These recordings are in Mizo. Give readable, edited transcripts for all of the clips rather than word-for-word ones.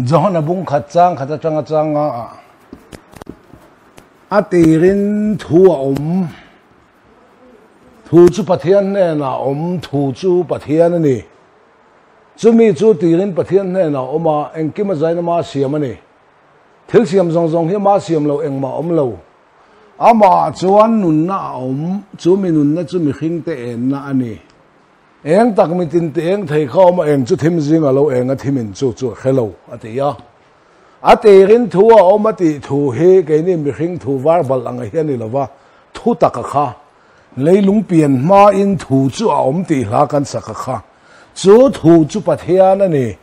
Johana bung khat chang khat atanga chang nga ah a tirin thu a awm. Thu chu Pathian hnenah a awm, thu chu Pathian a ni. Chumi chu tirin Pathian hnenah a awm a, engkim a zain ama siam a ni. Thil siam zawng zawng hi ama siam lo engmah a awm lo. Amah chuan nunna a awm, chu mi nunna chu mihringte enna a ni. Eng tak mitin ti eng thei kha awm a, eng chu thim zing a lo eng a thimin chu chu a hre lo, a ti a. A tirin thu a awm a tih thu hi keini mihring thu var balh ang hi a ni lo va, thu tak a kha. Leilung pian hmain thu chu a awm tih hla kan sak a kha. Chu thu chu Pathian a ni.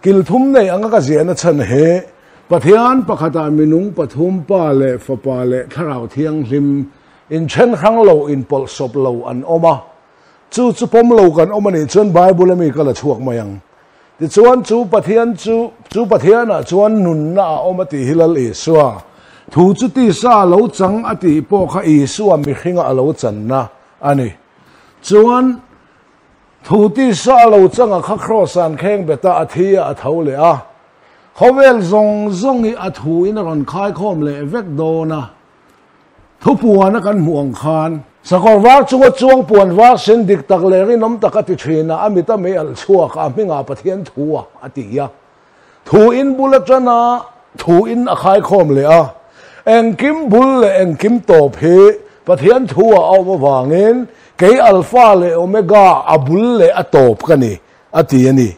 Kil thum nei anga ka ziahna chhan hi Pathian pakhatah minung pathum Pa leh Fapa leh Thlarau Thianghlim inthen hrang lo inpawlhsawp lo an awm a, chu chu pawm lo kan awm a nih chuan Bible ami ka la chhuak mai ang. Tichuan chu Pathian chu chu Pathianah chuan nunna a awm a tih hi Lal Isua thu chu tisa a lo chang a tih pawh kha Isua mihringa a lo channa a ni. Chuan Thu tisa a lo chang a kha kraws an kheng bet a, a thi a, a tho leh a. Khawvel zawng zawng hi a thu in a rawn khaikhawm leh vek dawn a. Thu puan a kan hmuh ang khan. Sakawr var chunga chuang puan var sen dik tak leh rinawm tak a ti thin a, a mit a mei alh chhuak a, a hmingah Pathian thu a, a ti a. Thu in bul atana thu in a khaikhawm leh a, engkim bul leh engkim tawp hi Pathian thu a awm avangin kei Alpha leh Omega a bul leh a tawp ka ni, a ti a ni.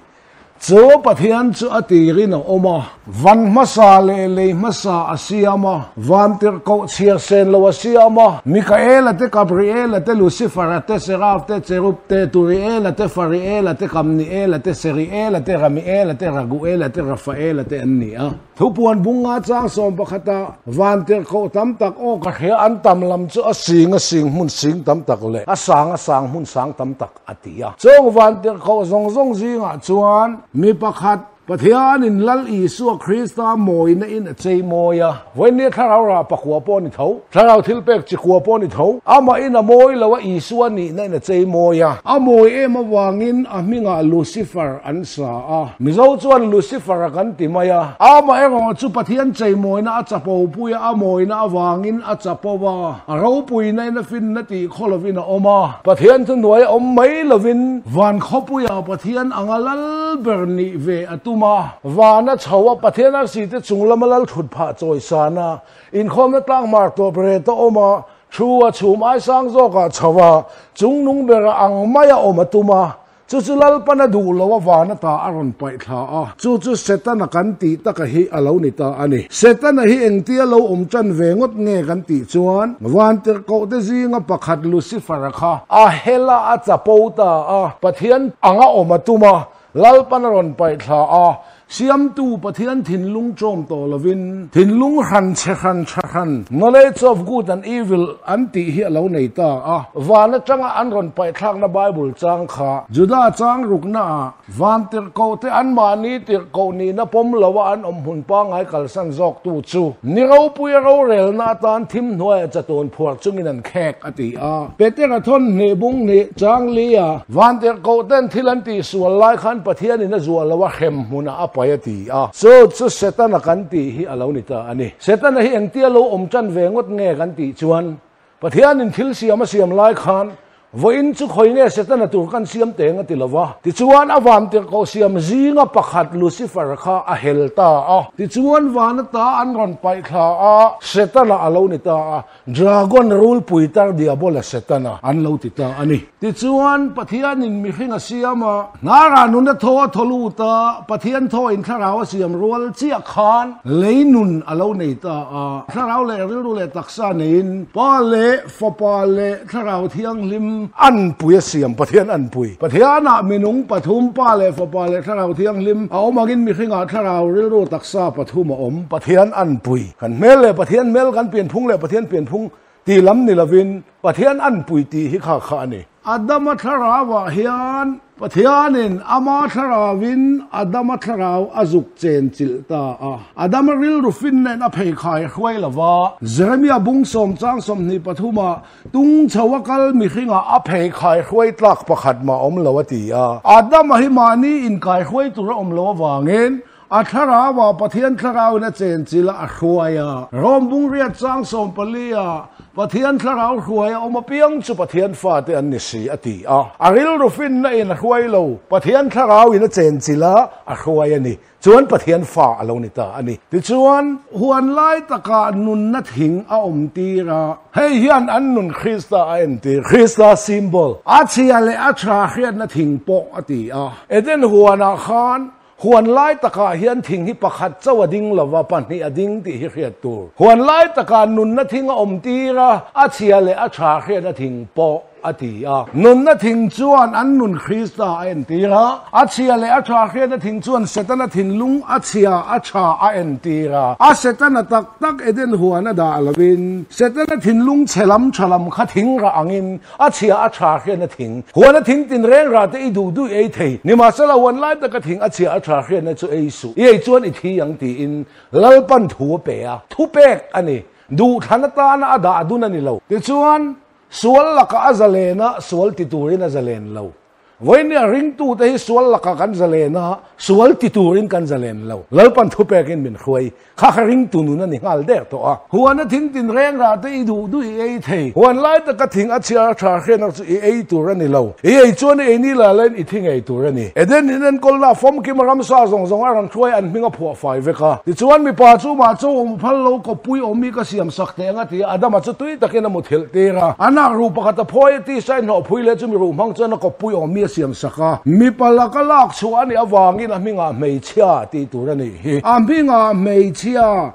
Chu Pathian chu a tirin a awm a, van hmasa leh lei hmasa a siam a, van tirhkoh chhiar sen lo a siam a, Mikaela te, Gabriela te, Lucifera te, Seraf te, Cherub te, Turiela te, Fariela te, Kamniela te, Seriela te, Ramiela te, Raguela te, Rafaela te an ni a. Thupuan bunga chang 11a van tirhkoh tam tak aw ka hria an tam lam chu a sing a sing hmun sing tam tak leh a sang a sang hmun sang tam tak a ti a. Chung van tirhkoh zawng zawng zingah chuan mi pakhat Pathianin Lal Isua Krista mawina in a chei mawi a, vawinia thlarau rah pakua pawh a ni tho, thlarau thilpek chikua pawh a ni tho, amah in a mawi lo a, Isua nihna in a chei mawi a. A mawi em avangin a hmingah Lucifer an sa a, Mizo chuan Lucifer a kan ti mai a, amah erawh chu Pathian cheimawina a chapo pui a, a mawina avangin a chapo a, a ropuina in a finna tih khaw lovin a awm a, Pathian chu hnuai a awm mai lovin van khawpuiah Pathian anga lal ber nih ve a tum a. Van a chho a, Pathian arsi te chung lama lal thut phah chawi san a, inkhawmna tlang mar tawp ret a awm a, thu a chhum ai sang zawkah chho a, chung nung bera ang maia awm a tum a, Chu chu Lalpan a duh lo a van ata a rawn paih thla a, chu chu Setana kan tih taka hi a lo ni ta a ni. Setana hi engtia lo awm tan ve ngawt nge kan tih chuan, Vantirhkoh te zinga pakhat Lucifer-a kha a hel a, a chapo ta a, Pathian anga awm a tum a, Lalpan a rawn paih thla a, Siamtu Pathian thinlung ṭawm tawh lovin, thinlung hran chhe hran tha hran, knowledge of good and evil, an tih hi a lo nei ta a. Van aṭanga an rawn paihthlakna Bible chang kha, Juda chang ruknaah van tirhkoh te anmahni tirhkoh nihna pawm loa an awm hmun pangngai kalsan zawktu chu ni ropuia rorelna atan thim hnuaiah chatuan phuar chungin an khek a ti a. Petera thawn hnih bung hnih chang lia van tirhkoh ten thil an tihsual lai khan Pathianin a zuah lo a hrem hmunah a pai a ti a. Chu chu Setana kan tih hi a lo ni ta a ni. Setana hi engtia lo awm tan ve ngawt nge kan tih chuan Pathianin thil siam a siam lai khan vawiin chu khawi nge Setana tur kan siam teng a ti lo va. Tichuan a van tirhkoh siam zinga pakhat Lucifer kha a hel ta a. Tichuan van ata an rawn paih thla a, Setana a lo ni ta a. Dragon rulpui tar Diabola Setana an lo ti ta a ni. Tichuan, Pathianin mihring a siam a, hnarah nun a thaw a thaw lut a, Pathian thawin thlarau a siam rual chiah khan lei nun a lo nei ta a. Thlarau leh rilru leh taksa neiin Pa leh Fapa leh Thlarau Thianghlim anpui a siam, Pathian anpui. Pathianah minung pathum, Pa leh Fapa leh Thlarau Thianghlim a awm angin mihringah thlarau, rilru, taksa pathum a awm, Pathian anpui. Kan hmel leh Pathian hmel, kan pianphung leh Pathian pianphung tih lam ni lovin Pathian anpui tih hi kha kha a ni. Adama thlarauah hian Pathianin ama thlarauvin Adama thlarau a zuk chen chilh ta a. Adama rilru finna in a pheikhai hruai lo va. Jeremia bung sawm chang 23ah tung chho a kal mihringah a pheikhai hruai tlak pakhat mah awm lo a ti a. Adama hi mahni inkai hruai tur a awm lo avangin. A thlarauah Pathian thlarauin a chenchilh a, a hruai a. Rom bungriat chang 14 ah, Pathian thlarau hruai a awm apiang chu Pathian fate an ni si, a ti a. A rilru finna in a hruai lo, Pathian thlarau in a chenchilh a, a hruai a ni. Chuan Pathian fa a lo ni ta a ni. Tichuan, huan lai takah nunna thing a awm tir a, hei hian an nun Krista a entir, Krista symbol. A chhia leh a tha hriatna thing pawh a ti a. Eden huanah khan Huan lai takah hian thing hi pakhat chauh a ding lova, pahnih a ding tih hi hriat tur. Huan lai takah nunna thing a awm tir a, a chhia leh a tha hriatna thing pawh a ti a. Nunna thing chuan an nun Krista a entir a, a chhia leh a tha hriatna thing chuan Setana thinlung a chhia a tha a entir a. A Setana tak tak Eden huan a dah lovin, Setana thinlung chhe lam tha lam kha thing rah angin A chhia a tha hriatna thing. Huan a thing tin reng rah te i duh duh i ei thei. Nimahsela huan lai taka thing a chhia a tha hriatna chu ei suh. I ei chuan i thi ang tiin Lalpan thu a pe a. Thu pek a ni. Duhthlan atana a dah dun a ni lo. Tichuan, sual lakah a zalen a, sual ti turin a zalen lo. Vawinia ringtute hi sual lakah kan zalen a, sual ti turin kan zalen lo. Lalpan thupekin min hruai. Kha kha ringtu nun a ni nghal der tawh a. Huan a thing tin reng rah te i duh duh i ei thei. Huan lai taka thing a chhiar tha hriatnak chu i ei tur a ni lo. I ei chuan i ei ni la lain i thi ngei tur a ni. Eden in enkawlna famkim a ramsa zawng zawng a rawn hruai an hming a phuah fai vek a. Tichuan mipa chu mah chaw awm phal lo kawppui awm i ka siam sak teh ang a ti a, Adama chu tui takin a mu thilh tir a. A nak ruh pakhat a phawi a tisa in hnawhphui leh chu mi ruh hmang chuan a kawppui awm mi a siam sak a. Mipa laka lak chhuah a nih avangin a hmingah hmeichhia tih tur a nih hi. A hmingah hmeichhia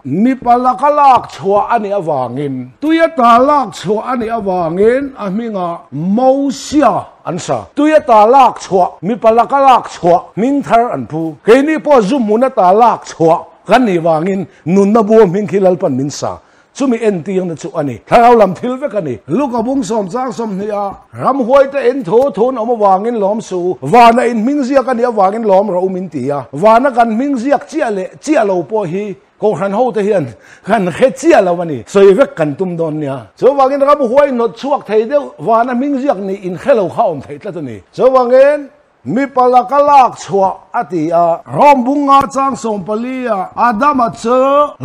mipa laka lak chhuah a nih avangin, tui ata lak chhuah a nih avangin a hmingah Mosia an sa. Tui ata lak chhuah, mipa laka lak chhuah hming thar an phu. Keini pawh zu hmun ata lak chhuah kan nih vangin nunna bua hming khi Lalpan min sa. Chumi entirna chu a ni. Thlarau lam thil vek a ni. Luka bung sawm chang 20 a, Ramhuaite in thu thun awm avangin lawm suh u, vana in hming ziak a nih avangin lawm rawh u min ti a. Vana kan hming ziak chiah leh chiah lo pawh hi Kohhran hote hian kan hre chiah lo a ni. Sawi vek kan tum dawn nia. Chuvangin ramhuai hnawt chhuak thei deuh vana hming ziak nih inhre lo kha awm theih tlat a ni. Chuvangin Mipa laka lak chhuah a ti a. Rom bunga chang 14 ah Adama chu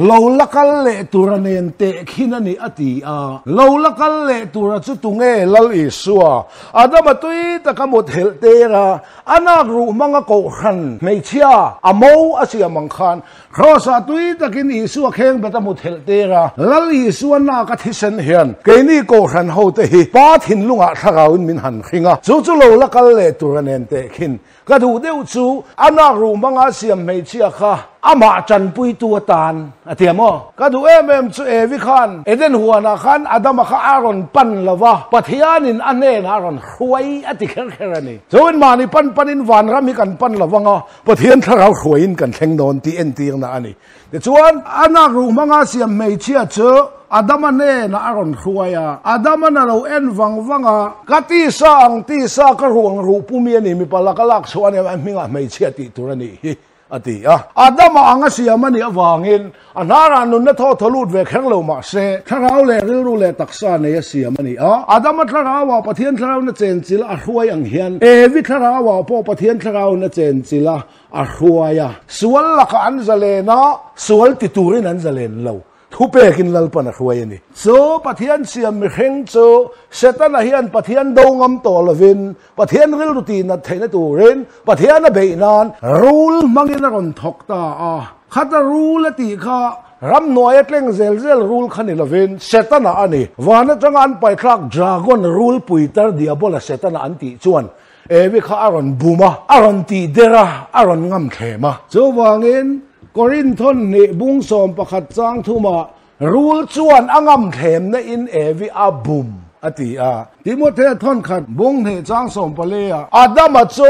lo la kal leh tura nen teh khin a ni a ti a. Lo la kal leh tura chu tunge Lal Isua? Adama tui taka mut helh ter a, a nak ruh hmanga kohhran hmeichhia a mo a siam ang khan Kraws-ah tui takin Isua kheng bet a hmu thelh tir a, Lal Isua nak a thisen hian keini kohhran hote hi Pa thinlungah thlarauin min han hring a, chu chu lo la kal leh tur a nen teh khin. Ka duh deuh chu a nak ruh hmanga siam hmeichhia kha amah tanpuitu atan a ti a maw? Ka duh em em chu Evi khan Eden huanah khan Adama kha a rawn pan lo va, Pathianin a hnenah a rawn hruai a ti kher kher a ni. Chuin mahni pan panin vanram hi kan pan lo vang a, Pathian thlarau hruaiin kan thleng dawn tih entirna a ni. Tichuan, a nak ruh hmanga siam hmeichhia chu Adama hnenah a rawn hruai a. Adama'n a lo en vang vang a. Ka tisa ang tisa, ka ruh ang ruh pumi a ni, mipa laka lak chhuah a ni a, hmingah hmeichhia tih tur a nih hi, a ti a. Adama ang a siam a nih avangin A hnarah nunna thaw thaw lut ve kher lo mah se, thlarau leh rilru leh taksa nei a siam a ni a. Adama thlarauah Pathian thlarau na chenchil a hruai ang hian Evi thlarauah pawh Pathian thlarau na chenchil a a hruai a. Sual lakah an zalen a, sual ti turin an zalen lo. Thupekin Lalpan a hruai a ni. Chu Pathian siam mihring chu Setana hian Pathian do ngam tawh lovin, Pathian rilru tih nat theihna turin Pathian a beih nan rul hmangin a rawn thawk ta a. Khata rul a tih kha ramhnuai a tleng zel zel rul kha ni lovin Setana a ni. Van atanga an paithlak dragon rul puitar diabola Setana an tih chuan Evi kha a rawn bum a, a rawn tih der a, a rawn ngam thlem a. Chuvangin Korinthon hnih bung 11 chang thumah Rul chuan a ngam thlemna in Evi a bum a ti a. Timothea thawn khat bung hnih chang 14 ah Adama chu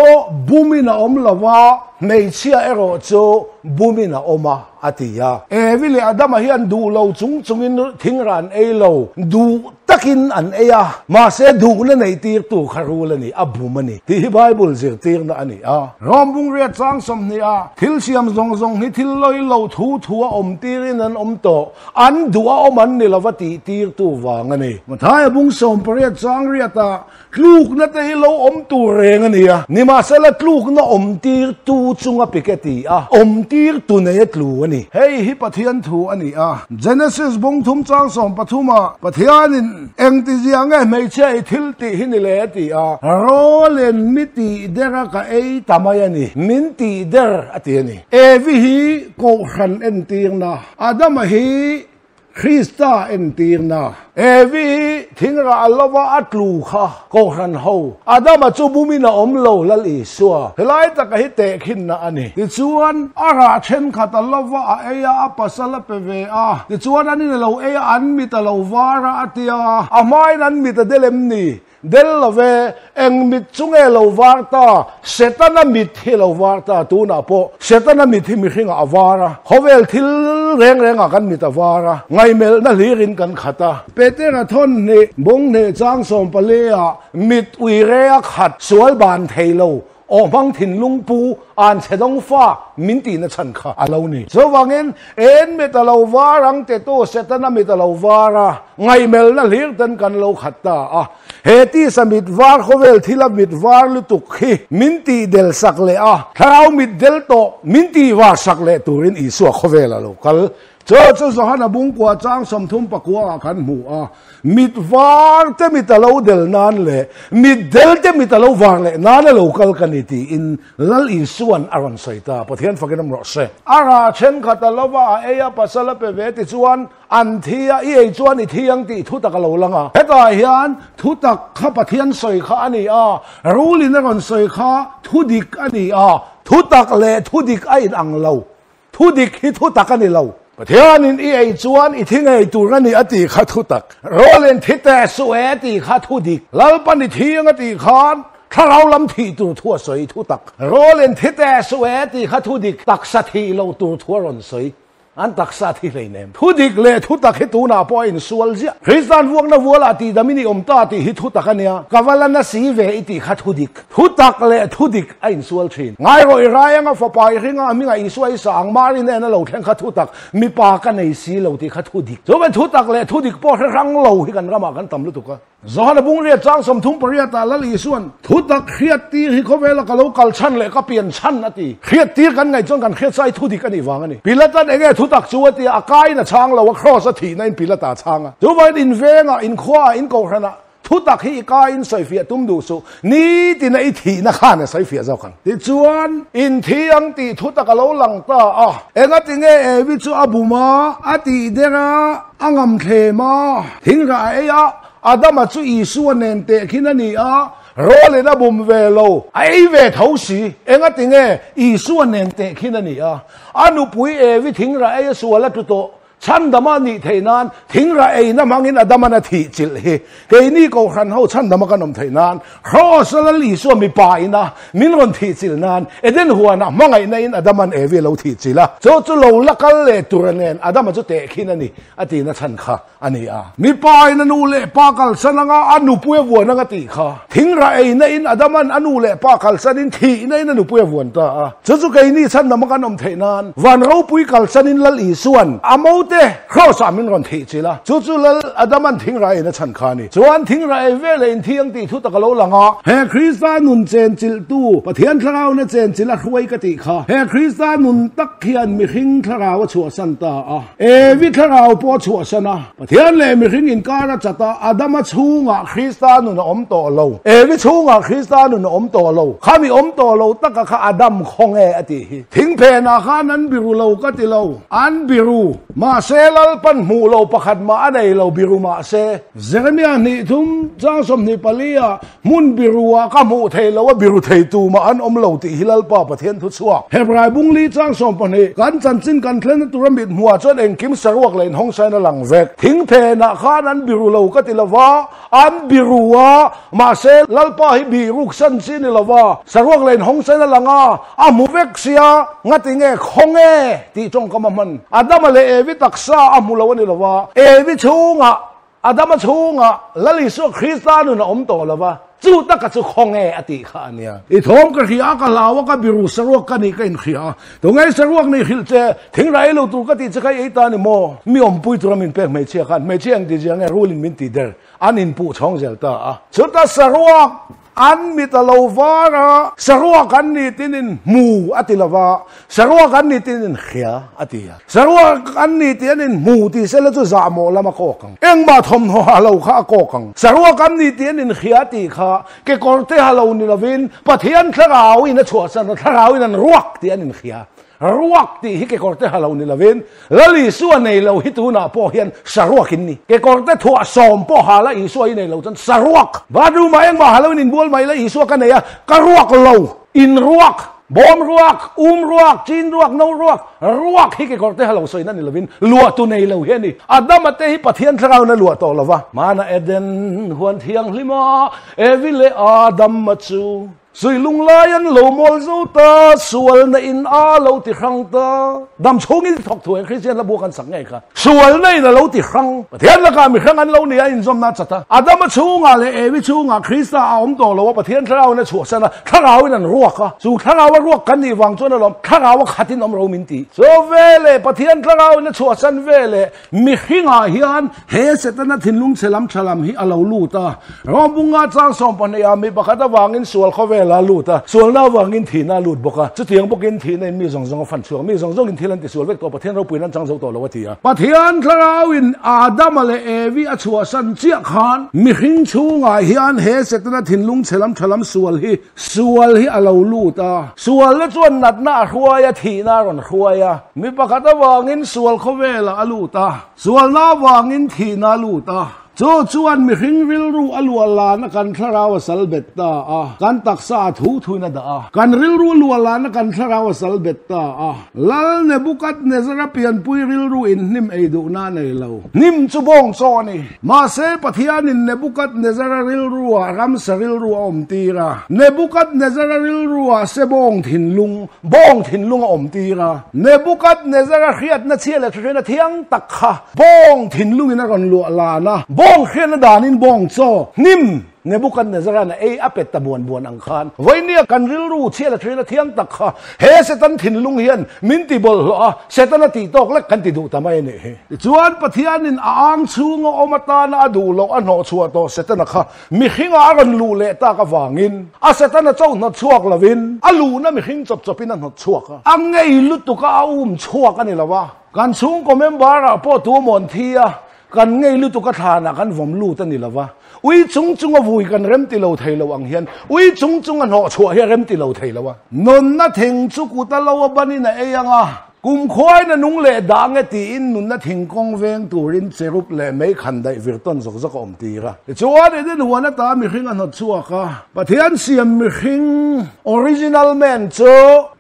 bumin a awm lo va, hmeichhia erawh chu bumin a awm a, a ti a. Evi leh Adama hian duh lo chung chungin thingra an ei lo, duh takin an ei a, mahse duhna nei tirtu kha rul a ni, a bum a ni tih hi Bible zirtirna a ni a. Rom bungriat chang 20 ah thil siam zawng zawng hi thil lawi lo thu thu a awm tirin an awm tawh, an duh a awm an ni lova tih tirtu vang a ni. Mathaia bung 18 chang chang riatah Tlukna te hi lo awm tur reng a ni a, nimahsela tlukna awm tir tu chunga pik e ti a, awm tir tu nei a tlu a ni. Hei hi Pathian thu a ni a, Genesis bung thum chang 13 ah Pathianin engtizia nge hmeichhia i thil tih hi ni le a ti a, Rawlin mi tih der a ka ei ta mai a ni, min tih der a ti a ni. Evi hi Kohhran entirna, Adama hi Krista entirna. Evi hi thingrah a lova a tlu kha Kohhran ho Adama chu bumin a awm lo Lal Isua helai taka hi tehkhinna a ni. Tichuan, a rah thenkhat a lova a ei a, a pasal a pe ve a. Tichuan, an in a lo ei a, an mit a lo var a, a ti a. A hmain an mit a del em ni? Del lo ve, eng mit chu nge lo var ta? Setana mit hi lo var ta, tunah pawh Setana mit hi mihringah a var a, khawvel thil reng rengah kan mit a var a, ngaihmelhna hlirin kan khat a. Petera thawn hnih, bawng hneh chang 14 ah mit ui re a khat sual ban thei lo, Aw hmang thinlung pu an chhe dawng fa min tihna chhan kha a lo ni. Chuvangin en mit a lo var ang tetu Setana mit a lo var a, ngaihmelna hlir ten kan lo khat ta a. He tisa mit var khawvel thila mit var lutuk hi min tih del sak leh a, thlarau mit del tawh min tih var sak leh turin Isua khawvel a lo kal. Chu chu Johana bungkua chang 39 ah kan hmu a. Mit var te mit a lo del nan leh mit del te mit a lo var leh nan a lo kal ka ni tiin Lal Isua'n a rawn sawi ta. Pathian fakin awm rawh se. A rah thenkhat a lova a ei a, pasal a pe ve ti chuan an thi a, i ei chuan i thi ang tih thutak a lo lang a. Hetah hian thutak kha Pathian sawi kha a ni a, rulin a rawn sawi kha thudik a ni a, thutak leh thudik a inang lo. Thudik hi thutak a ni lo. Pathianin i ei chuan i thi ngei tur a ni a tih kha thutak. Rawlin thi teh suh e a tih kha thudik. Lalpan i thi ang a tih khan thlarau lam thih tur thu a sawi thutak. Rawlin thi teh suh e a tih kha thudik. Taksa thih loh tur thu a rawn sawi. An taksa thi hleinem. Thudik leh thutak hi tunah pawh a insual ziah. Kristian vuakna vualah tihdamin i awm ta tih hi thutak a nia. Ka va la na si ve i tih kha thudik. Thutak leh thudik a insual thin. Ngai rawh i rai anga fapa i ringa a hmingah Isua i sa ang Mari nen a lo thleng kha thutak mipa ka nei si lo tih kha thudik. Chuan thutak leh thudik pawh hre hrang lo hi kan ramah kan tam lutuk a. Johana bungriat chang 38 ah Lal Isuan thutak hriat tir hi khawvela ka lo kal chhan leh ka pian chhan a ti. Hriat tir kan ngaih chuan kan hriat sai thudik a nih vang a ni. Pilatan enge thutak chu a ti a, a kaiin a chhang lo a, kraws a thihna in Pilata a chhang a. Chuvangin invengah, inkhuaah, inkohhranah Thutak hi i kaiin sawifiah tum duh suh, nitina i thihna khan a sawifiah zawk ang. Tichuan, inthi ang tih thutak a lo lang ta a. Engati nge Evi chu a bum a, a tih der a, a ngam thlem a? Thingrah a ei a, Adama chu Isua nen tehkhin a ni a, rawlin a bum ve lo, a ei ve tho si. Engati nge Isua nen tehkhin a ni a, a nupui Evi thingrah ei a sual a tlu tawh? Chhandama nih theih nan thingrah eina hmangin Adaman a thih chilh hi keini Kohhran ho chhandama kan awm theih nan Kraws a Lal Isua mipa ina min rawn thih chilh nan Eden huanah hmangaihna in Adaman Evi a lo thih chilh a, chu chu lo la kal leh tur nen Adama chu tehkhin a ni a tihna chhan kha a ni a. Mipa in a nu leh pa kalsan anga a nupui a vuan anga tih kha thingrah eina in Adaman a nu leh pa kalsan in thihna in a nupui a vuan ta a. Chu chu keini chhandama kan awm theih nan van ropui kalsanin Lal Isuan a mote kraws ah min rawn thih chilh a, chu chu Lal Adaman thingrah eiin a chhan kha a ni. Chuan thingrah ei vel leh inthiang tih thu tak a lo lang a. He Krista nun chen chilhtu Pathian Thlarauna chen chilh a hruai ka tih kha. He Krista nun tak hian mihring thlarau a chhuahsan ta a, Evi thlarau pawh a chhuahsan a. Pathian leh mihring inkar a chat a, Adama chhungah Krista nun a awm tawh lo. Evi chhungah Krista nun a awm tawh lo. Khami awm tawh lo taka kha Adam khaw nge a tih hi. Thingphenah khan an biru lo ka ti lo. An biru. Mahse Lalpan hmuh lo pakhat mah a nei lo biru mahse. Jeremia hnih thum chang 24 ah Hmun biru ah ka hmuh thei lo a, biru thei tu mah an awm lo tih hi Lalpa Pathian thu chhuak. Hebrai bungli chang 12, kan chanchin kan thlenna tura mit hmuah chuan engkim saruak leh inhawngsain a lang vek. Thingphenah khan an biru lo ka ti lova, an biru a, mahse Lalpa hi biruk san chi ni lova, saruak leh inhawngsain a lang a, a hmu vek sia, ngati nge khaw nge tih tawngkam a hman. Adama leh Evi taksa a hmu lo a ni lova, Evi chhungah Adama chhungah Lal Isua Krista nun a awm tawh lo va. Chu taka chu khawnge a tih kha a nia. I thawm ka hria a, ka hlau a, ka biru saruak ka nih ka inhria a. Tunge saruak nih hrilh che, thingrai ei lo tur ka tih che kha i ei ta a ni maw? Mi awmpui tura min pek hmeichhia khan hmeichhia engti zia nge rulin min ti der, an inpuh chhawng zel ta a. Chuta saruak an mit a lo var a, saruak an ni tin in hmu a ti lo va, saruak an ni tin in hria a ti a. Saruak an ni tih an in hmu tih sela chu zahmawh lam a kawk ang. Engmah thawmhnaw ha lo kha a kawk ang. Saruak an ni tih an in hria tih kha kekawr te ha lo ni lovin Pathian thlarau in a chhuahsan a, thlarau in an ruak tih an in hria. Ruak tih hi kekawr te ha lo ni lovin Lal Isua nei lo hi tunah pawh hian saruak in ni. Kekawr te thuah sawm pawh ha la Isua i nei lo chuan saruak. Bathroom ah engmah ha lo in inbual mai la Isua ka nei a, ka ruak lo. In ruak, bawm ruak, um ruak, chin ruak, no ruak, ruak hi kekawr te ha lo sawi na ni lovin luah tu nei lo hi a ni. Adama te hi Pathian thlarau in a luah tawh lo va. Hmana Eden huan thianghlim a, Evi leh Adama chu Sui lunglai an lo mawl zo ta, sualna in a lo ti hrang ta. Dam chhungin thawk thu eng Kristian hla bu kan sak ngei kha. Sualna in a lo ti hrang. Pathian lakah mi hrang an lo ni a, inzawmna a chat a. Adama chhungah leh Evi chhungah Krista a awm tawh lo a, Pathian thlarauin a chhuahsan a, thlarauin an ruak a. Chu thlarau a ruak kan nih vang chuan alawm thlarau a khatin awm ro min ti. Chu veleh Pathian thlarauin a chhuahsan veleh Mihringah hian he Setana thinlung chhe lam tha lam hi a lo lut a. Rawmbunga chang 12 ah mi pakhat avangin sual khawvel a lut a, sualna avangin thihna a lut bawk a. Chutiang bawkin thihna in mi zawng zawng a fan chhuak. Mi zawng zawngin thil an ti sual vek tawh, Pathian ropuiin an chang zo tawh lo a ti a. Pathian thlarauin Adama leh Evi a chhuahsan chiah khan mihring chhungah hian he Setana thinlung chhe lam tha lam sual hi Sual hi a lo lut a. Sualna chuan natna a hruai a, thihna a rawn hruai a. Mi pakhat avangin sual khawvelah a lut a, sualna avangin thihna a lut a. Chu chuan mihring rilru a luah lana kan thlarau a sal bet ta a, kan taksa a thu thuin a dah a. Kan rilru a luah lana kan thlarau a sal bet ta a. Lal Nebukadnezara pianpui rilru in hnim ei duhna a nei lo. Hnim chu bawng chaw a ni. Mahse, Pathianin Nebukadnezara rilruah ramsa rilru a awmtir a. Nebukadnezara rilruah se bawng thinlung, bawng thinlung a awmtir a. Nebukadnezara hriatna chhia leh hriatna thiang tak kha bawng thinlungin a rawn luah lan a. Bawng hriatna danin bawng chaw, hnim, Nebukadnezara'n a ei a pet ta buan buan ang khan, vawinia kan rilru chhia leh hriatna thiang tak kha he Satan thinlung hian min ti bawlhhlawh a, Setana tih tawk lek kan ti duh ta mai a nih hi. Tichuan, Pathianin a ang chhunga awm atana a duh loh a hnawhchhuah tawh Setana kha mihringah a rawn luh leh tak avangin a Setana cho hnawt chhuak lovin a luhna mihring chawp chawpin a hnawt chhuak a. A ngei lutuk a, a um chhuak a ni lo a. Kan chhungkaw member-ah pawh tu mawn thi a, kan ngei lutuk a thlanah kan vawm lut a ni lo va. Ui chung chunga vui kan rem ti lo thei lo ang hian ui chung chunga hnawh chhuah hi a rem ti lo thei lo a. Nunna thing chu kut a lo a banin a ei ang a, kum khuain a nung leh dah nge tiin nunna thing kawng veng turin cherub leh mei khan daih vir tawn zawk zawk a awm tir a. Tichuan Eden huan ata mihring a hnawt chhuak a, Pathian siam mihring, original man, chu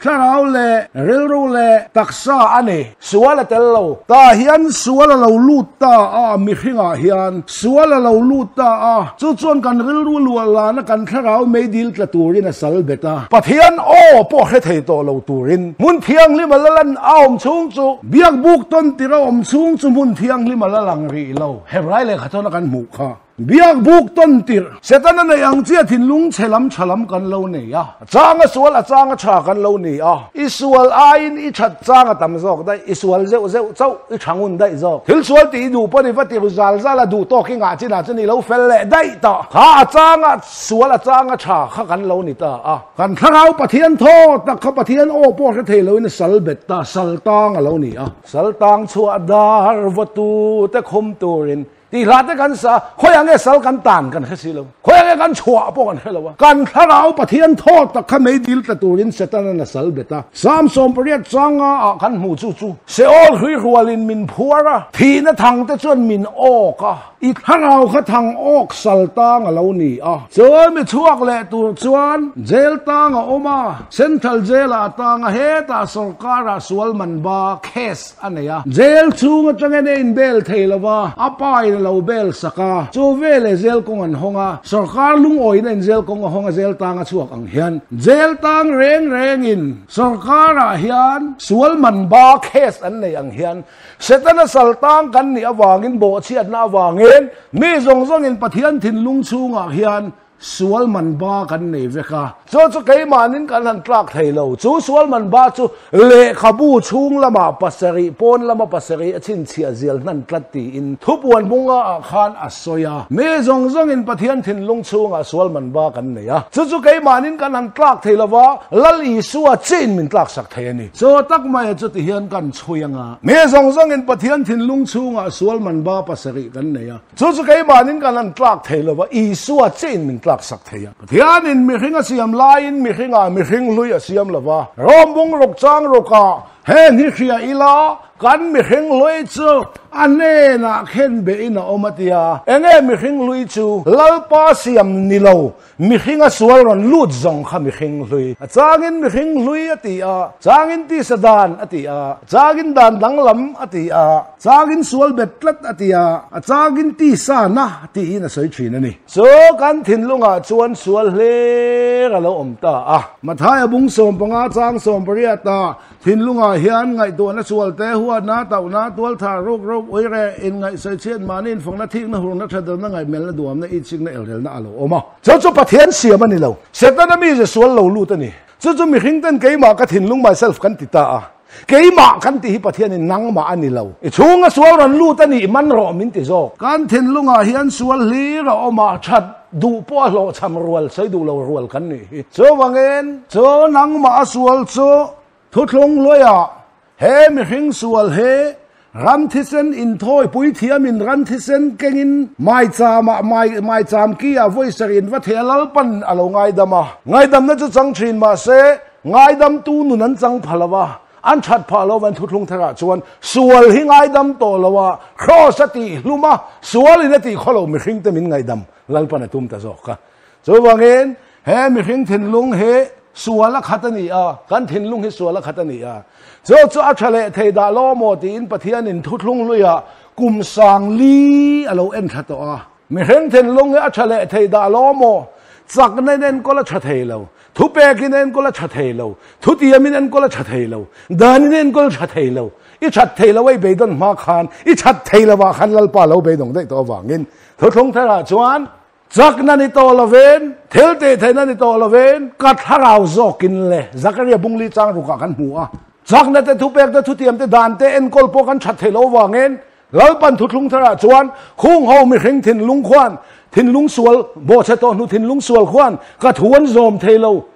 thlarau leh rilru leh taksa a ni. Sual a tel lo. Tah hian sual a lo lut ta a, mihringah hian sual a lo lut ta a, chu chuan kan rilru luah lana kan thlarau meidil tla turin a sal bet a. Pathian aw pawh hre thei tawh lo turin hmun thianghlim a la lan a awm chhung chu biakbuk tawn tir a awm chhung chu hmun thianghlim a la lang rih lo. Hebrai lehkha chuan a kan hmuh kha. Biak buk tawn tirh. Setana nei ang chiah thinlung chhe lam tha lam kan lo nei a. A chang a sual a chang a tha kan lo ni a. I sual aiin i that chang a tam zawk daih, i sual zeuh zeuh chauh i tha ngun daih zawk. Thil sual tih i duh pawn i va tirh zal zal a, duh tawk i ngah chinah chuan i lo fel leh daih ta. Kha a chang a sual a chang a tha kha kan lo ni ta a. Kan thlarau Pathian thaw tak kha Pathian aw pawh hre thei loin a sal bet ta, sal tang a lo ni a. Sal tang chhuah dar vawtu te khum turin Tih hlah te kan sa, khawiah nge sal kan tan kan hre si lo, khawiah nge kan chhuah pawh kan hre lo a. Kan thlarau Pathian thaw tak kha meidil tla turin Setanan a sal bet a. Psalm 18 changa ah kan hmuh chu chu, Seol hruihrualin min phuar a, thihna thang te chuan min awk a, i thlarau kha thang awk sal tang a lo ni a. Chuan mi chhuak leh tur chuan jail tang a awm a, Central Jail ah a tang a, hetah sorkar ah sual man ba case a nei a. Jail chhung atangin a inbel thei lo va, a pa in a lo bel sak a. Chu veleh jail kawng an hawng a, sorkar lungawiin a in jail kawng a hawng a, jail tang a chhuak ang hian jail tang reng rengin sorkar ah hian sual man ba case an nei ang hian Setana sal tang kan nih avangin bawhchhiatna avangin mi zawng zawngin Pathian thinlung chhungah hian. sual man ba kan nei vek a. Chu chu keimahnin kan han tlak thei lo. Chu sual man ba chu lehkhabu chhung lamah pasarih, pawn lama pasarih a chhinchhiah zial hnan tlat tiin thupuan bunga ah khan a sawi a. Mi zawng zawngin Pathian thinlung chhungah sual man ba kan nei a. Chu chu keimahnin kan han tlak thei lo va, Lal Isua chiin min tlaksak thei a ni. Chaw tak maia chuti hian kan chhui anga. Mi zawng zawngin Pathian thinlung chhungah sual man ba pasarih kan nei a. Chu chu keimahnin kan han tlak thei lo va, Isua chiin min tlaksak thei a. Pathianin mihring a siam laiin mihringah mihring hlui a siam lo va. Rom bung ruk chang rukah heng hi hria ila kan mihring hlui chu a hnenah khen behin a awm a tia. Enge mihring hlui chu Lalpa siam ni lo Mihring a sual rawn lut zawng kha mihring hlui. A changin mihring hlui a ti a, changin tisa dan a ti a, changin dan danglam a ti a, changin sual bet tlat a ti a, a changin tisa na tiin a sawi thin a ni. Chu kan thinlungah chuan sual hler a lo awm ta a. Mathaia bung 15 chang 18 ah Thinlungah hian ngaihtuahna sual te, huatna, tauhna, tualthar, ruk ruk, uire, inngaihsawi chhiat, mahni infakna, thikna, hurna, thatelna, ngaihmelna, duamna, itsikna, elrelna a lo awm a. Chu chu Pathian siam a ni lo. Setana mize sual lo lut a ni. Chu chu mihring ten keimah ka thinlung myself kan ti ta a. Keimah kan tih hi Pathianin nangmah a ni lo. I chhunga sual rawn lut a nih man rawh min ti zawk. Kan thinlungah hian sual hlir a awm a, that duh pawh a hlawhchham rual, sawi duh lo rual kan nih hi. Chuvangin, chu nangmah a sual chu thuthlung hluaiah he mihring sual hi ram thisen inthawi puithiamin ram thisen kengin maichama mai maicham ki ah vawi sarih in va thei a Lalpan a lo ngaidam a. Ngaidamna chu chang thin mahse ngaidamtu nun an chang pha lo a, an that phah lo van thuthlung tharah chuan sual hi ngaidam tawh lo a, Kraws a tih hlum a, sualin a tih khaw lo mihring te min ngaidam Lalpan a tum ta zawk a. Chuvangin he mihring thinlung hi sual a khat a ni a, kan thinlung hi sual a khat a ni a. Chu chu a tha leh thei dah lo maw tiin Pathianin thuthlung hluiah kum sang li a lo en thla tawh a. Mihring thinlung hi a tha leh thei dah lo maw? Chakna in enkawl a tha thei lo, thupekin enkawl a tha thei lo, thutiamin enkawl a tha thei lo, danin enkawl a tha thei lo. I that thei lo a i beidawn hma khan, i that thei lovah khan Lalpa lo beidawng daih tawh avangin thuthlung tharah chuan Chakna ni tawh lovin, thil tih theihna ni tawh lovin, ka thlarau zawkin le Zakaria bungli chang rukah kan hmu a. Chakna te, thupek te, thutiam te, dan te, enkawl pawh kan that theih loh avangin Lalpan thuthlung tharah chuan khung ho mihring thinlung khuan, thinlung sual, bawhchhe tawh hnu thinlung sual khuan ka thu an zawm thei lo.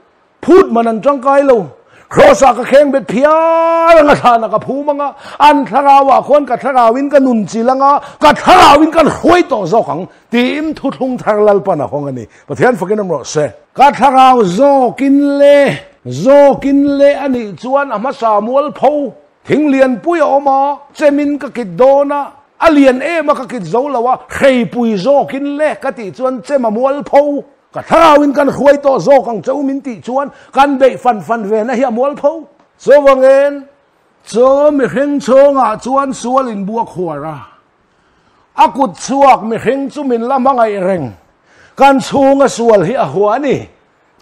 Phut man an tangkai lo. Kraws-ah ka kheng bet phiar anga thlanah ka phum anga, an thlarauah khuan ka thlarauin ka nun chil anga, ka thlarauin kan hruai tawh zawk ang tiin thuthlung thar Lalpan a hawng a ni. Pathian fakin awm rawh se. Ka thlarau zawkin le, zawkin le a nih chuan a hmasa mualpho thing lianpui a awm a, chemin ka kit dawn a, a lian em a ka kit zo lo a, hreipui zawkin le ka tih chuan chem a mualpho. Ka thlarauin kan hruai tawh zawk ang che u min tih chuan kan beih fan fan ve na hi a mual pho. Chuvangin chu mihring chhungah chuan sual in bua khuar a, a kut chhuak mihring chu min la hmangaih reng. Kan chhunga sual hi a hua a ni.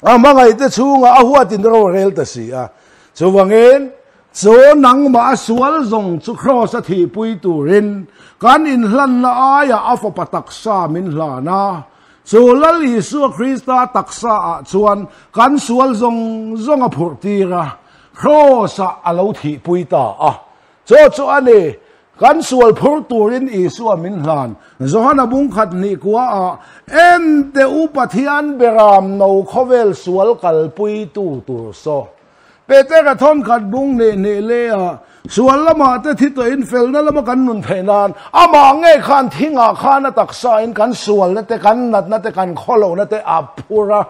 A hmangaihte chhungah a huatin ro a rel ta si a. Chuvangin chu nangmah a sual zawng chu Kraws a thihpui turin kan inhlanna aiah a fapa taksa min hlan a. Chu Lal Isua Krista taksa ah chuan kan sual zawng zawng a phurh tir a, Kraws ah a lo thihpui ta a. Chu chu a ni, kan sual phur turin Isua min hlan. Johana bung khat hnih kua ah, Ente u Pathian beram no khawvel sual kalpui tu tur saw. Petera thawnkhat bung hnih hnih le a, sual lamah te thi tawhin felna lama kan nun theih nan amah nge khan thingah khan a taksain kan sualna te, kan natna te, kan khawlohna te a phur a.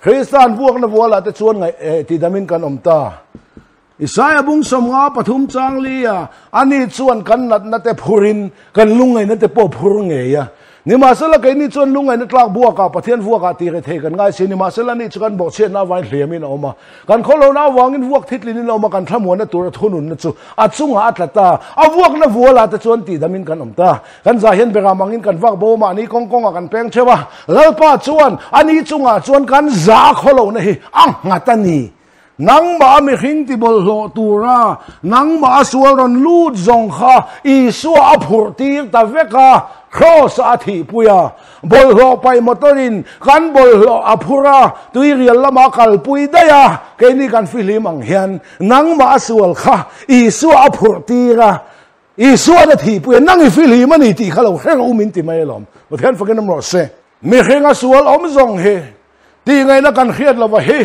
Krista'n vuakna vualah te chuan ngaih eh tidamin kan awm ta. Isaia bung 53 chang li a, ani chuan kan natna te phurin kan lungngaihna te pawh phur ngei a. Nimahsela keini chuan lungngaihna tlak buakah Pathian vuakah tih rethei kan ngai si. Nimahsela ni chu kan bawhchhiatna avangin hliamin a awm a. Kan khawlhona avangin vuak thitlinin a awm a, kan thlamuanna tura thununna chu a chungah a tla ta. A vuakna vualah te chuan tihdamin kan awm ta. Kan zah hian beram angin kan vak bo a, mahni kawng kawngah kan peng theuh a. Lalpa chuan ani chungah chuan kan zah khawlhona hi a nghat a ni. Nangmah a mihring ti bawlhhlawh tura nangmah a sual rawn lut zawng kha Isua a phurh tir ta vek a, Kraws ah a thihpui a. Bawlhhlawh paih motor in kan bawlhhlawh a phur a, tuirial lamah a kalpui daih a, keini kan fihlim ang hian nangmah a sual kha Isua a phurh tir a, Isuan a thihpui a, nang i fihlim a ni tih kha lo hre rawh u min ti mai alawm. Pathian fakin awm rawh se. Mihring a sual awm zawng hi tih ngaihna kan hriat lova hi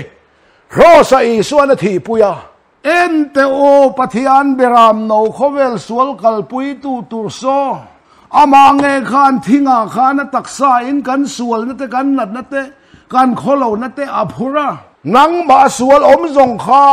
Kraws ah Isuan a thihpui a. Ente aw Pathian beram no khawvel sual kalpui tu tur saw amah nge khan thingah khan a taksa in kan sualna te kan natna te kan khawlohna te a phur a. Nangmah sual awm zawng kha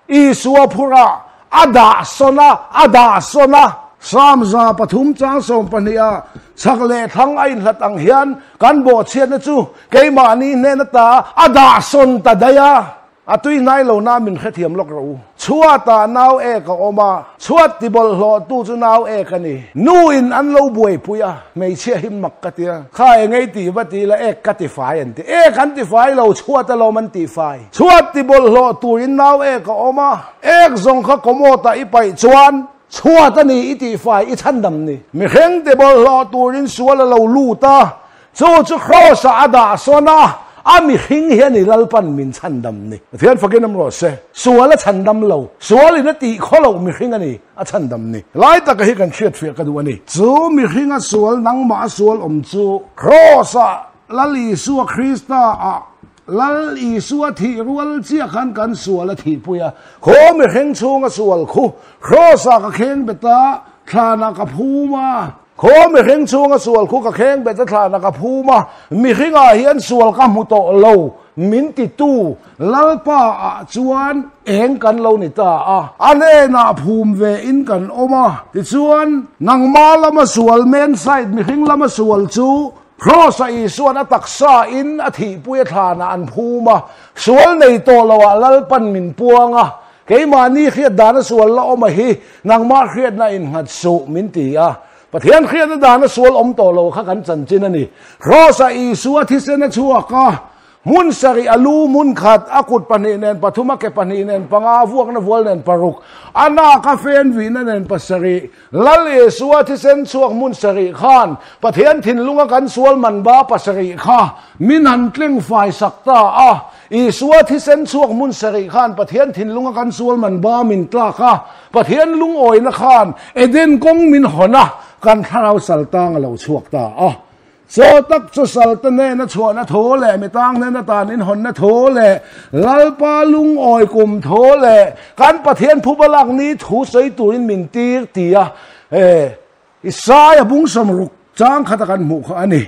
Isua phur a, a dah sawn a, a dah sawn a. Psalm 3 chang 12 ah chak leh thlang a inhlat ang hian kan bawhchhiatna chu keimahni hnen ata a dah sawn ta daih a. A tui hnai lo na min hrethiam lawk rawh u. Chhuatah nau ek a awm a, chhuat ti bawlhhlawhtu chu nau ek a ni. Nu in an lo buaipui a, hmeichhia hi mak ka ti a, kha eng ei tih va ti ila ek ka ti fai an ti. Ek an ti fai lo, chhuat alawm an ti fai. Chhuat ti bawlhhlawh turin nau ek a awm a, ek zawng kha commode ah i paih chuan chhuat a ni i tih fai i chhandam ni. Mihring ti bawlhhlawh turin sual a lo lut a, Chu chu Kraws ah a dah sawn a, a mihring hian i Lalpan min chhandam ni. Pathian fakin awm rawh se. Sual a chhandam lo, sual in a tih khaw loh mihring a ni, a chhandam ni. Lai taka hi kan hriatfiah ka duh a ni. Chu mihring a sual, nangmah a sual awm chu Kraws ah Lal Isua Krista ah Lal Isua thih rual chiah khan kan sual a thihpui a. Khaw mihring chhunga sual khu Kraws ah ka kheng bet a, thlan ah ka phum a. Khaw mihring chhunga sual khu ka kheng bet a thlan ah ka phum a, mihring ah hian sual ka hmu tawh lo min ti tu Lalpa ah chuan eng kan lo ni ta a. A hnenah phum ve in kan awm a, tichuan nangmah lama sual man side mihring lama sual chu Kraws ah Isuan a taksa in a thihpui a thlan ah an phum a, sual nei tawh lo ah Lalpan min puang a, keimahni hriat dan a sual la awm a hi nangmah hriatna innghat suh min ti a, Pathian hriatna dan a sual awm tawh lo kha kan chanchin a ni. Kraws ah Isua thisen a chhuak a, Hmun sarih a lu hmun khat, a kut pahnih nen pathum, a ke pahnih nen panga, a vuakna vual nen paruk, a nak a fen vihna nen pasarih. Lal Isua thisen chhuak hmun sarih khan Pathian thinlunga kan sual man ba pasarih kha min han tleng fai sak ta a. Isua thisen chhuak hmun sarih khan Pathian thinlunga kan sual man ba min tlak a. Pathian lungawina khan Eden kawng min hawn a, kan thlarau saltang a lo chhuak ta a. Chaw tak chu salte hnena chhuahna thu leh mitang hnena tan inhawnna thu leh Lalpa lungawi kum thu leh kan Pathian phuba lak ni thu sawi turin min tir tia Isaia bung 60 chang khata kan hmuh kha a ni.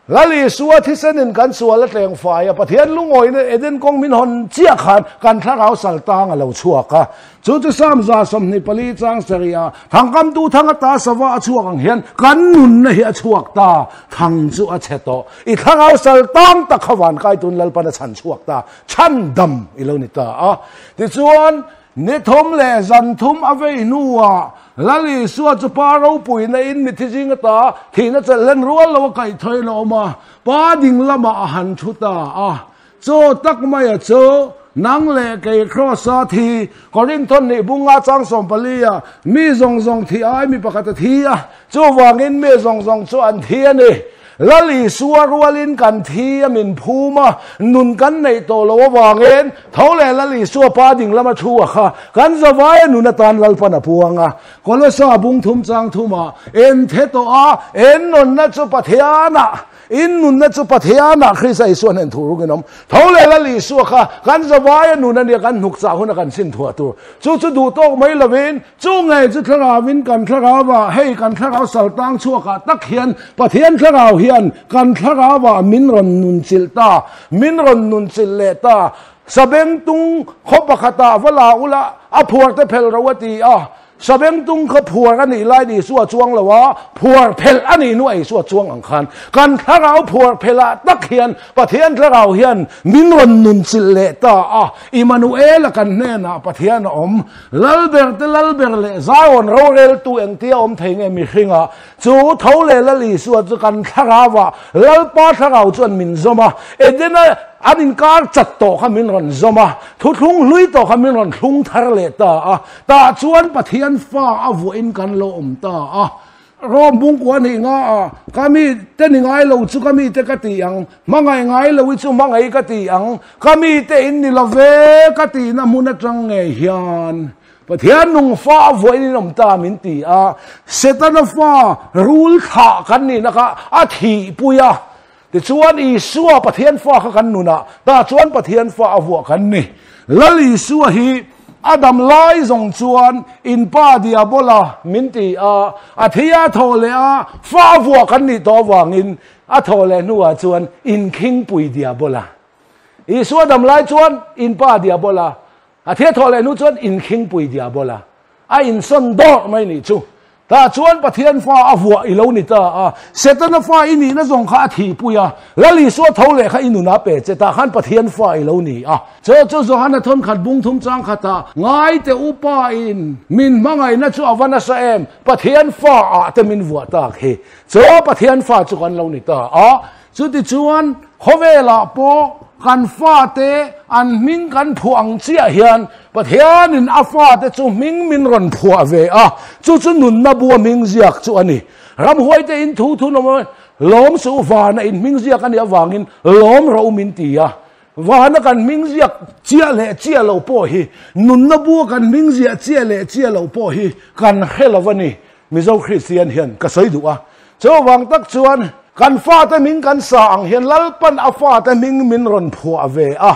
Lal Isua thisenin kan sual a tleng fai a, Pathian lungawina Eden kawng min hawn chiah khan kan thlarau sal tang a lo chhuak a. Chu chu Psalm 124 chang sarih ah thangkamtu thang ata sava a chhuak ang hian kan nunna hi a chhuak ta, thang chu a chhe tawh. I thlarau sal tang tak kha van kai tun Lalpan a chhan chhuak ta, chhan dam i lo ni ta a. Tichuan, ni thum leh zan thum a vei hnuah Lal Isua chu pa ropuina in mithi zing ata thihna chelh hlen rual lo a kaih thawiin a awm a, pa ding lamah a han thu ta a. Chaw tak maia chu nang leh kei Kraws-a thi, Korinthon nih bunga chang 14 ah mi zawng zawng thi ai mi pakhat a thi a, chuvangin mi zawng zawng chu an thi a ni. Lal Isua rualin kan thi a min phum a, nun kan neih tawh loh avangin tho leh Lal Isua pa ding lama thu a kha kan zavaia nun atan Lalpan a puang a. Kolosa bung thum chang thumah en the tawh a, en nunna chu Pathianah In nunna chu Pathianah Krista Isua hnen thu rungin awm. Tho leh Lal Isua kha kan zavaia nun a nia, kan hnuk chah huna kan chhin thuah tur. Chu chu duh tawk mai lovin, chu ngei chu thlarauin kan thlarauah, hei kan thlarau saltang chhuakah tak hian Pathian thlarau hian kan thlarauah min rawn nun chilh ta, min rawn nun chilh leh ta. Sabengtung khaw pakhatah va la ula, a phuar te phel ro a ti a. Sabengtung kha phuar a nih laiin Isua chuang lo a, phuar phelh a nih hnuah Isua chuang ang khan kan thlarau phuar phelh ah tak hian Pathian thlarau hian min rawn nun chilh leh ta a, Immanuela kan hnenah Pathian a awm. Lalber te Lalber leh Zion roreltu engtia awm thei nge mihringa chu tho leh Lal Isua chu kan thlarauah Lalpa thlarau chuan min zawm a, Edena. An inkar chat tawh kha min rawn zawm a, thuthlung hlui tawh kha min rawn thlung thar leh ta a. Tah chuan Pathian fa a vuahin kan lo awm ta a. Rom bungkua nih nga a, Ka mi te ni ngai lo chu ka mi te ka ti ang, hmangaih ngai lo i chu hmangaih ka ti ang, ka mi te in ni lo ve ka tihna hmun atang ngei hian Pathian nung fa a vuahin in awm ta min ti a. Setana fa rul thlah kan nihna kha a thihpui a. Tichuan Isua Pathian fa kha kan nunah tah chuan Pathian fa a vuah kan ni. Lal Isua hi a dam lai zawng chuan in pa Diabola min ti a, a thi a thaw leh a, fa a vuah kan nih tawh avangin a thaw leh hnuah chuan in khingpui Diabola. Isua dam lai chuan in pa Diabola, a thi a thaw leh hnu chuan in khingpui Diabola. A insawn dawrh mai nih chu. Tah chuan Pathian fa a vuah i lo ni ta a. Setana fa i nihna zawng kha a thihpui a. Lal Isua tho leh kha i nuna pe che. Tah khan Pathian fa i lo ni a. Chu chu Johana thawnkhat bung thum chang khatah, Ngaite upa in min hmangaihna chu a va nasa em? Pathian fa ah te min vuah tak hi. Chu Pathian fa chu kan lo ni ta a. Chutichuan, khawvelah pawh kan fate an hming kan phuah ang chiah hian Pathianin a fate chu hming min rawn phuah ve a, chu chu nunna bua hming ziak chu a ni. Ramhuaite in thu thu nawm awm lawm suh vana in hming ziak a nih avangin lawm rawh u min ti a. Vana kan hming ziak chiah leh chiah lo pawh hi, nunna bua kan hming ziah chiah leh chiah lo pawh hi kan hre lo a ni. Mizo Kristian hian ka sawi duh a. Chuvang tak chuan kan fate hming kan sa ang hian Lalpan a fate hming min rawn phuah ve a,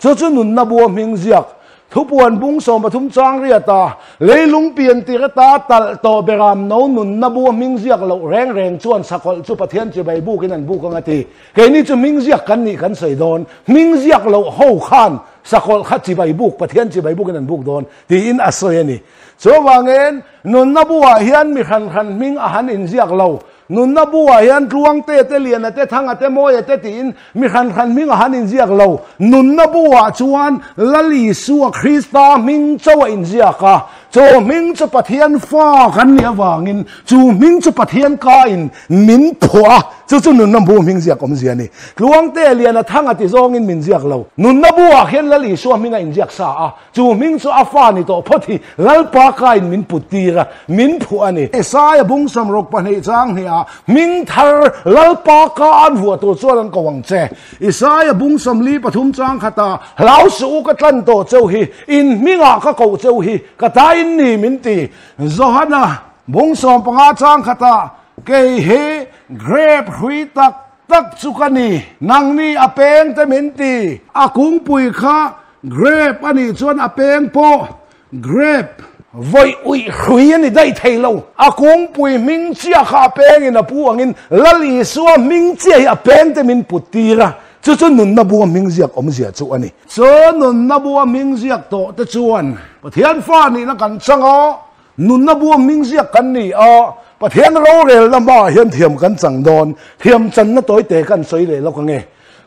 chu chu nunna bua hming ziak thupuan bung 13 chang riata leilung pian tir ata talh tawh beram no nunna bua hming ziak loh reng reng chuan sakawlh chu Pathian chibai bukin an buk ang a ti. Keini chu hming ziak kan nih kan sawi dawn, hming ziak loh ho khan sakawlh kha chibai buk, Pathian chibai bukin an buk dawn tiin a sawi a ni. Chuvangin, nunna buah hian mi hran hran hming a han inziak lo. Nunna buah hian Tluangte te, Liana te, Thanga te, Mawia te tiin mi hran hran hming a han inziak lo. Nunna buah chuan Lal Isua Krista hming chauh a inziak a. Chu hming chu Pathian fa kan nih avangin chu hming chu Pathian kain min phuah a, chu chu nunna bu hming ziak awmzia a ni. Tluangte, Liana, Thanga ti zawngin min ziak lo. Nunna buah hian Lal Isua hming a inziak sa a. Chu hming chu a fa ni tawh phawt hi Lalpa kain min put tir a, min phuah a ni. Esaia bung samrawk pahnih chang hniah hming thar Lalpa ka an vuah tur chuan an ko ang che. Esaia bung samli pathum chang khatah hlau suh u ka tlan tawh cheu hi, in hmingah ka koh cheu hi, ka ta in ni min ti. Johana bung 15 chang khatah kei hi grape hrui tak tak chu ka ni, nangni a peng te min ti. A kungpui kha Grape a nih chuan a peng pawh grape vawi uih hrui a ni daih thei lo. A kungpui hming chiah kha a pengin a pu angin Lal Isua hming chiah hi a peng te min put tir a, chu chu nunna bua hming ziak awmzia chu a ni. Chu nunna bua hming ziak tawh te chuan Pathian fa nihna kan chang a, nunna bua hming ziak kan ni a, Pathian rorelna hmaah hian thiam kan chang dawn, thiam channa tawi te kan sawi leh lawk ange.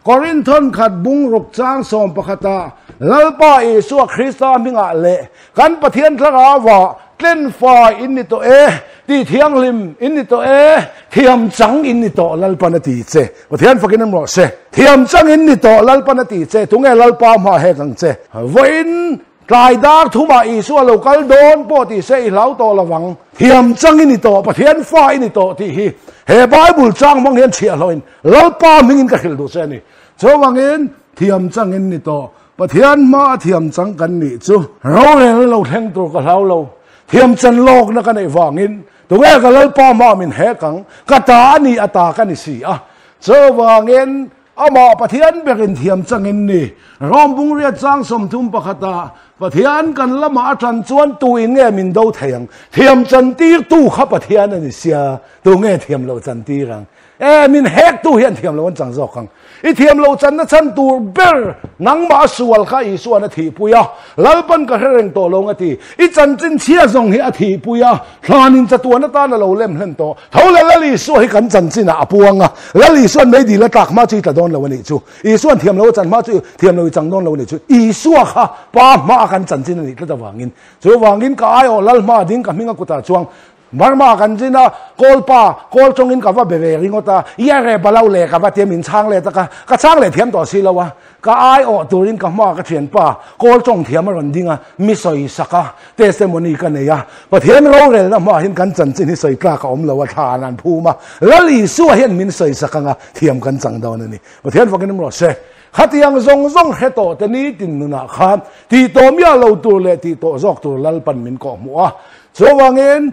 Korinthon khat bung ruk chang 11 ah Lalpa Isua Krista hmingah leh kan Pathian thlarauah tlen fai in ni tawh e, ti thianghlim in ni tawh e, thiam chang in ni tawh Lalpan a ti che. Pathian fakin em rawh se. Thiam chang in ni tawh Lalpan a ti che. Tunge Lalpa hma hek ang che? Vawiin tlai dar thumah Isua lo kal dawn pawh tih se i hlau tawh lo vang. Thiam chang i ni tawh, Pathian fa i ni tawh tih hi he Bible chang hmang hian chhiahhlawhin Lalpa hmingin ka hrilh duh che a ni. Chuvangin thiam chang in ni tawh, Pathian hma a thiam chang kan nih chu rorel lo thleng tur ka hlau lo. Thiam chan lawkna ka neih vangin tunge ka Lalpa hma min hek ang, ka ta a ni a ta ka ni si a. Chuvangin Amah Pathian berin thiam changin ni. Rom bungriat chang 31 ah Pathian kan lamah a tan chuan tu in nge min do thei ang? Thiam chan tir tu kha Pathian a ni sia, tu nge thiam lo chan tir ang? E, min hek tu hian thiam lo an chang zawk ang. I thiam lo chan na chan tur ber nangmah a sual kha Isuan a thihpui a, Lalpan ka hre reng tawh lo nga ti. I chanchin chhia zawng hi a thihpui a, thlanin chatuan atan a lo lem hlen tawh. Tho leh Lal Isua hi kan chanchinah a puang a, Lal Isuan meidil a tlak hma chu i tla dawn lo a nih chu. Isuan thiam lo a chan hma chu thiam lo i chang dawn lo a nih chu. Isua kha pa hma a kan chanchin a nih tlat avangin. Chuvangin ka aiawh Lal hma ding ka hming a kutah chuang. Burma kan zin a, Kawl pa, Kawl tawngin ka va be ve ringawt a, Ia re balo le ka va tia min chhang let a ka, ka chhang leh thiam tawh si lo a, ka ai awh turin ka hma ka thianpa Kawl tawng thiam a rawn ding a, mi sawi sak a, testimony ka nei a, Pathian rorelna hmaah hian kan chanchin hi sawi tlak a awm lo a, thla an han phum a, Lal Isua hian min sawi sak anga thiam kan chang dawn a ni. Pathian fakin awm rawh se. Khatiang zawng zawng hre tawh te nitin nunah khan tih tawh miah lo tur leh tih tawh zawk tur Lalpan min kawh hmuh a. Chuvangin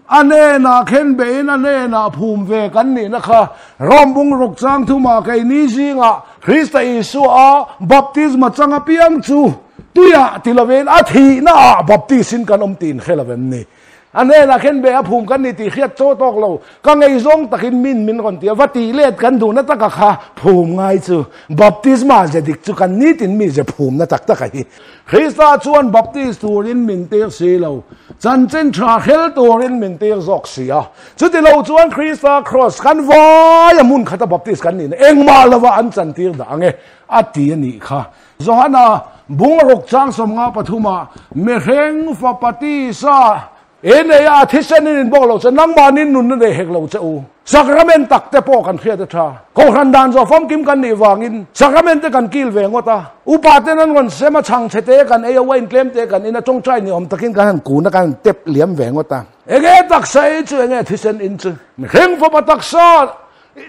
a hnenah khen behin a hnenah phum ve kan nihna kha Rom bung ruk chang thumah keini zingah Krista Isua a baptisma chang apiang chu tuiah ti lovin a thihnaah baptis-in kan awm tih inhre lo em ni? A hnenah khen be a phum kan ni tih hriat chaw tawk lo. Ka ngeizawng takin min min rawn ti a, va tih let kan duhna taka kha phum ngai chu baptisma ze dik chu kan nitin mi ze phumna tak taka hi. Krista chuan baptis turin min tir si lo, chanchin tha hrel turin min tir zawk si a. Chuti lo chuan Krista cross kan vai a hmun khata baptis kan nihna engmah lova an chantir dah ang e, a ti a nih kha. Johana bung ruk chang 53 ah mihring fapa tisa e nei a thisen in inbawk lo che nangmahni nunna nei hek lo che u. Sacrament tak te pawh kan hriat a tha. Kohhran dan zawh famkim kan nih vangin sacrament te kan kil ve ngawt a. Upa ten an rawn sem a chhang chhe te kan ei a wine tlem te kan in a tawngtai ni awm takin kan han kun a kan han tep liam ve ngawt a. Enge taksa ei chu enge thisen in chu? Mihring fapa taksa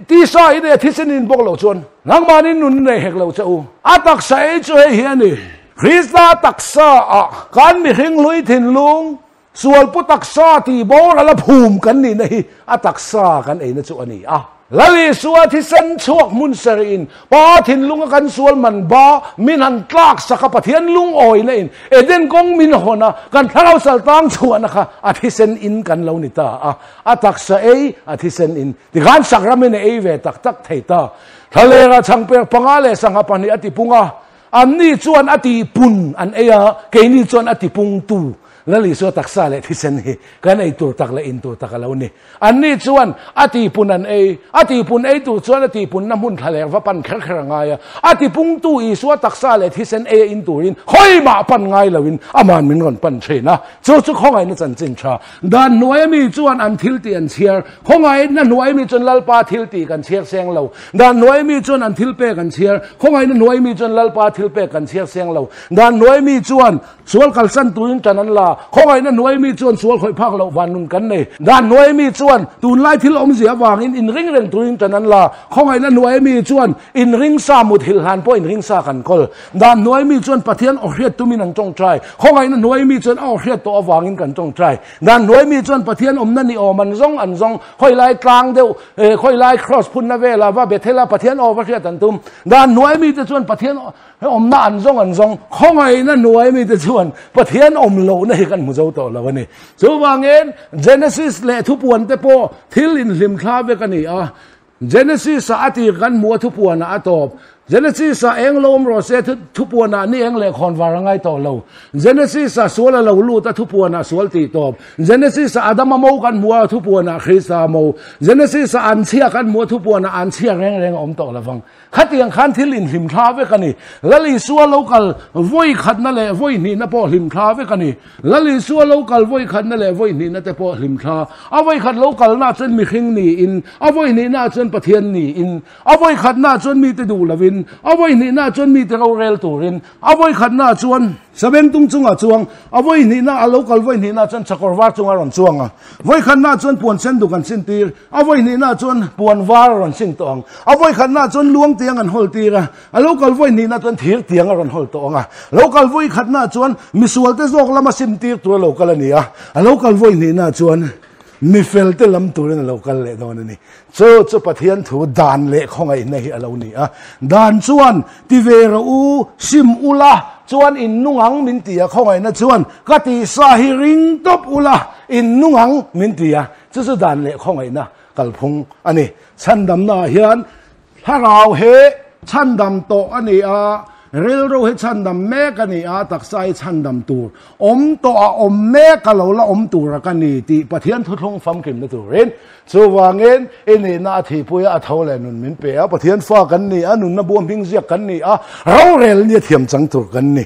Tisa i nei thisen in bawk lo chuan nangmahni nun nei hek lo che u. A taksa ei chu hei hi a ni. Krista taksa ah kan mihring hlui thinlung sualpu taksa tih boral a phum kan nihna hi a taksa kan eina chu a ni a. Lal Isua thisen chhuak hmun sarih in Pa thinlunga kan sual man ba min han tlak sak a Pathian lungawina in Eden kawng min hawn a kan thlarau sal tang chhuahna kha a thisen in kan lo ni ta a. A taksa ei a thisen in Tikhan sakramin a ei ve tak tak thei ta. Thlalera chhangper panga leh sangha pahnih a tipung a, anni chuan a tihpun an ei a, keini chuan a tipungtu Lal Isua taksa leh thisen hi kan ei tur tak leh in tur tak a lo ni. Anni chuan a tihpun an ei, a tihpun ei tur chuan a tihpunna hmun thlaler va pan kher kher a ngai a, a tipungtu Isua taksa leh thisen ei a in turin khawimah pan ngai loin aman min rawn pan thin a, chu chu khawngaihna chanchin tha. Dan hnuaia mi chuan an thil tih an chhiar, khawngaihna hnuaia mi chuan Lalpa thil tih kan chhiar seng lo. Dan hnuaia mi chuan an thil pek an chhiar, khawngaihna hnuaia mi chuan Lalpa thil pek kan chhiar seng lo. Dan hnuaia mi chuan sual kalsan turin tan an la, khawngaihna hnuaia mi chuan sual khawih phak loh van nun kan nei. Dan hnuaia mi chuan tunlai thil awmzia avangin inring reng turin tan an la, khawngaihna hnuaia mi chuan inring sa mut hilh hlan pawh inring sa kan kawl. Dan hnuai mi chuan Pathian aw hriat tumin an tawngtai. Khawngaihna hnuai mi chuan a aw hriat tawh avangin kan tawngtai. Dan hnuai mi chuan Pathian awmna ni awm an zawng an zawng. Khawi lai tlang deuh, khawi lai cross phunna vela va Bethel a Pathian aw va hriat an tum. Dan hnuai mi te chuan Pathian awmna an zawng an zawng. Khawngaihna hnuai mi te chuan Pathian awm lohna hi kan hmu zo tawh lo a ni. Chuvangin Genesis leh thupuan te pawh thil inhlimthla vek a ni a. Genesis ah a tir kan hmu a thupuan ah a tawp. Genesis ah eng lo awm rawh se thupuan ah ni eng leh khawn var a ngai tawh lo. Genesis ah sual a lo lut a thupuan ah sual tih tawp. Genesis ah Adama mo kan hmu a thupuan ah Krista mo. Genesis ah anchhia kan hmu a thupuan ah anchhia reng reng a awm tawh lovang. Khatiang khan thil inhlimthla vek a ni. Lal Isua lo kal vawi khatna leh vawi hnihna pawh hlimthla vek a ni. Lal Isua lo kal vawi khatna leh vawi hnihna te pawh hlimthla. A vawi khat lo kalna chuan mihring niin, a vawi hnihna chuan Pathian niin, a vawi khatna chuan mite duh lovin, a vawi hnihna chuan mite rorel turin, a vawi khatna chuan Sabengtung chungah chuang, a vawi hnihna a lo kal vawi hnihna chuan chakawr var chunga rawn chuang a, vawi khatna chuan puan sen duk an sintir, A vawi hnihna chuan puan var a rawn sin tawh ang. A vawi khatna chuan luang tiang an hawl tir a, a lo kal vawi hnihna chuan thir tiang a rawn hawl tawh ang a. Lo kal vawi khatna chuan misualte zawk lama sim tir tur a lo kal a ni a, a lo kal vawi hnihna chuan mifelte lam turin a lo kal leh dawn a ni. Chu chu Pathian thu dan leh khawngaihna hi a lo ni a. Dan chuan ti ve rawh u, sim ula, chuan in nung ang min ti a, khawngaihna chuan ka tihsa hi ring tawp ula, in nung ang min ti a. Chu chu dan leh khawngaihna kalphung a ni. Chhandamnaah hian thlarau hi chhandam tawh a ni a, rilru hi chhandam mek a ni a, taksa hi chhandam tur awm tawh a awm mek a lo la awm tur a ka ni tih Pathian thuthlung famkimna turin. Chuvangin i nihna a thihpui a, a tho leh nun min pe a, Pathian fa kan ni a, nunna buam hming ziak kan ni a, rorel nia thiam chang tur kan ni.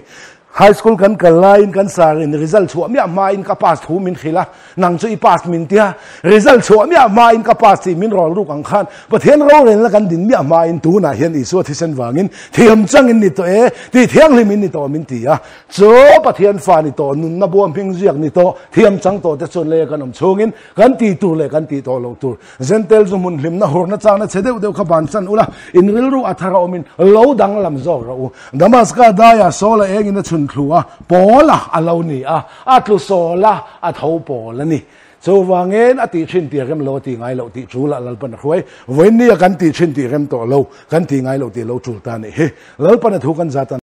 High school kan kal laiin kan sar in result chhuah miah hmain ka pass thu min hrilh a, nang chu i pass min tia, result chhuah miah hmain ka pass tih min rawl ruk ang khan Pathian rorelna kan din miah hmain tunah hian Isua thisen vangin thiam changin ni tawh e, tih thianghlim in ni tawh min ti a. Chu Pathian fa ni tawh, nunna bua hming ziak ni tawh, thiam chang tawh te chuan leia kan awm chhungin kan tih tur leh kan tih tawh loh tur Zentel zu hmun hlimna hurna changna chhe deuh deuh kha ban chan ula, in rilru a thar a awmin lo danglam zawk rawh u. Damaska daia Saula engin a chhun thlu a, Paula a lo ni a, a tlu Saula a tho Paul a ni. Chuvangin a tih thin tih a rem lo a tih ngai loh tih tul ah Lalpan a hruai. Vawiin nia kan tih thin tih rem tawh lo, kan tih ngai loh tih lo tul ta a nih hi. Lalpan a thu kan zat a.